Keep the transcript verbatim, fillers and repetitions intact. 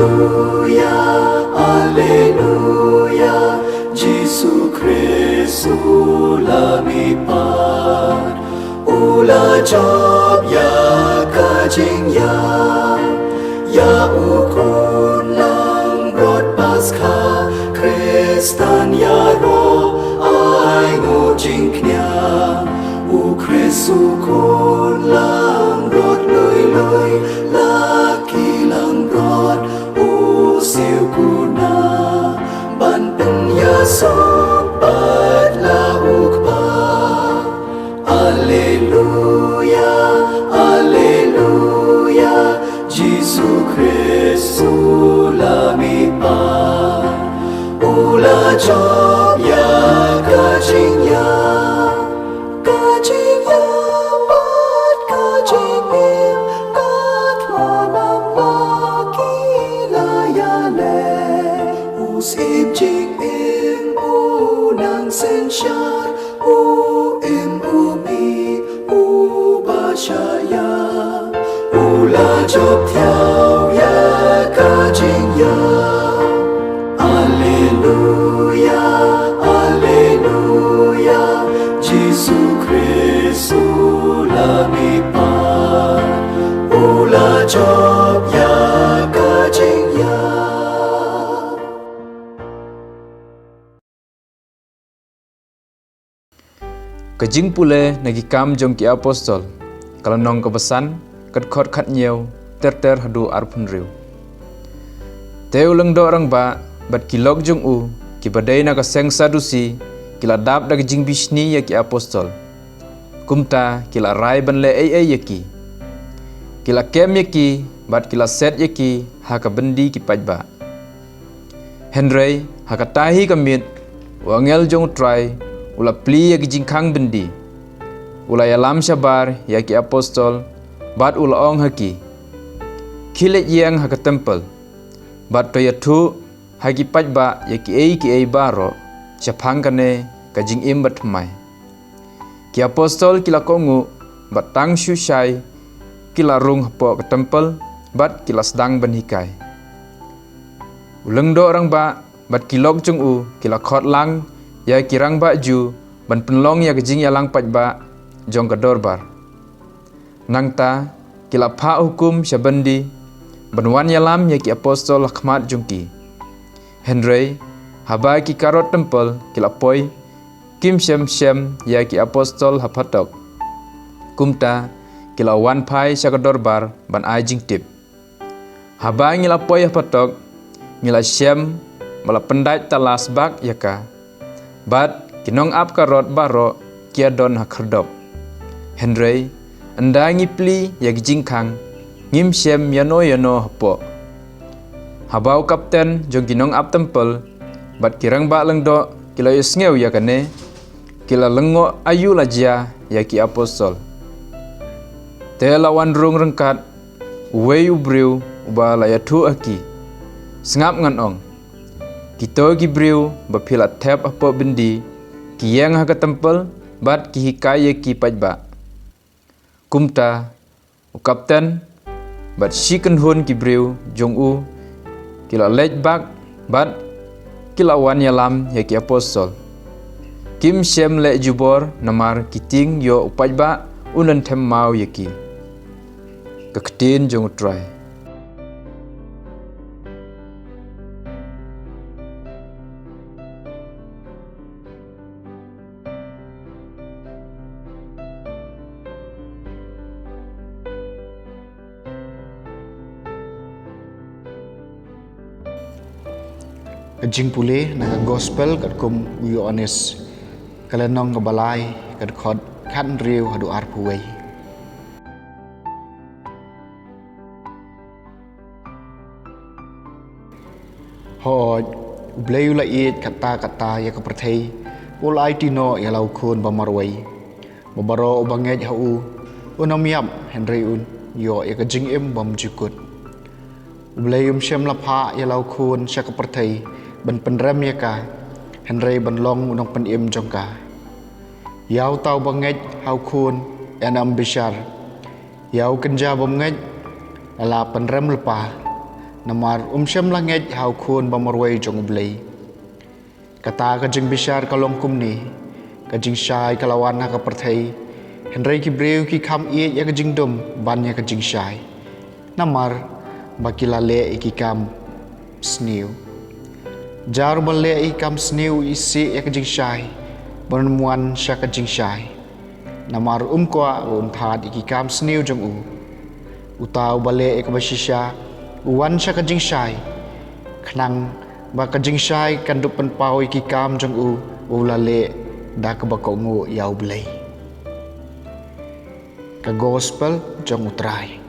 Alleluia, Alleluia, Jisu Khrist u la mihpat, u la jop ïa ka jingïap, ïa u khun langbrot Paskha, Khristan ïaroh ai nguh jingkñia, u Khrist u khun langbrot lui lui, la ki langbrot u siew kuna, ban pynïasoh pat la u Kpa. Alleluia, Alleluia, Jisu Khrist u la mihpat, u la jop ïa ka jingïap, ka jingïap bad ka jingim, ka tnga bad ki la ïaleh. U Syiem jingim u nang synshar, u im u mih uba shah ïap, u la jop thiaw ïa ka jingïap. Alleluia, Alleluia, Jisu Khrist u la mihpat, u la jop ïa ka jingïap. Ka jingpule na ki Kam jong ki Apostol, ka lynnong kaba san, ka dkhot khathynñiew ter ter haduh arphew hynriew. Te u lyngdoh rangbah bad ki lok jong u, kiba dei na ka seng Sadusi, ki la dap da ka jingbishni ïa ki Apostol. Kumta ki la rai ban leh ei ei ïa ki. Ki la kem ïa ki bad ki la set ïa ki ha ka byndi ki paidbah. Hynrei ha kata hi ka miet, u angel jong U Trai u la plie ïa ki jingkhang byndi. U la ïalam shabar ïa ki Apostol bad u la ong ha ki, khie leit ïeng ha ka templ bad to ïathuh ha ki paidbah ïa kiei kiei baroh shaphang kane ka jingim bathymmai. Ki Apostol ki la kohnguh bad tang shu shai ki la rung hapoh ka templ bad ki la sdang ban hikai. U lyngdoh rangbah bad ki lok jong u ki la khot lang ïa ki rangbah Jiw ban pynlong ïa ka jingïalang paidbah jong ka dorbar. Nangta ki la phah hukum sha byndi ban wan ïalam ïa ki Apostol ha khmat jong ki. Hynrei haba ki karod templ ki la poi, kim shym shem ïa ki Apostol ha phatok. Kumta ki la wan phai sha ka dorbar ban ai jingtip. Haba ngi la poi ha phatok, ngi la shem ba la pyndait tala sbak ïa ka bad ki nongap karod baroh ki ïadon ha khyrdop. Hynrei ynda ngi plie ïa ki jingkhang, ngim shem ïano ïano hapoh. Haba u kapten jong ki nongap templ bad ki rangbah lyngdoh ki la ïohsngew ïa kane, ki la lyngngoh aïu la jia ïa ki Apostol. Te la wan rung ryngkat uwei u briew uba la ïathuh ha ki, sngap ngan ong, kito ki briew ba phi la thep hapoh byndi ki ïeng ha ka templ bad ki hikai ïa ki paidbah. Kumta u kapten bad shi kynhun ki briew jong u ki la leit bak bad ki la wan ïalam ïa ki Apostol. Kim shem leh jubor namar ki tieng ïoh u paidbah un lynthem maw ïa ki. Ka ktien jong U Trai. Ka jingpule na ka gospel katkum u Ïoannis, ka lynnong kaba lai, ka dkhot khathynriew haduh arphew wei. Hooid, U Blei u la ïeit katta katta ïa ka pyrthei, u la aiti noh ïa la u Khun ba marwei, ba baroh uba ngeit ha u, un ym ïap, hynrei un ïoh ïa ka jingim bymjukut. U Blei um shym la phah ïa la u Khun sha ka pyrthei ban pynrem ïa ka, hynrei ban long u nongpynim jong ka. Ïa uta uba ngeit ha u Khun yn ym bishar. Ïa u kynja bym ngeit la pynrem lypa, namar um shym la ngeit ha u Khun ba marwei jong U Blei. Kata ka jingbishar ka long kumne: ka jingshai ka la wan ha ka pyrthei, hynrei ki briew ki kham ïeit ïa ka jingdum ban ïa ka jingshai, namar ba ki la leh ïa ki kam sniew. Jar uba leh ïa ki kam sniew u isih ïa ka jingshai, bad um wan sha ka jingshai, namar um kwah ba un thad ïa ki kam sniew jong u. Uta uba leh ïa kaba shisha u wan sha ka jingshai, khnang ba ka jingshai kan dup pynpaw ïa ki kam jong u ba u la leh da kaba kohnguh ïa U Blei. Ka Gospel jong U Trai.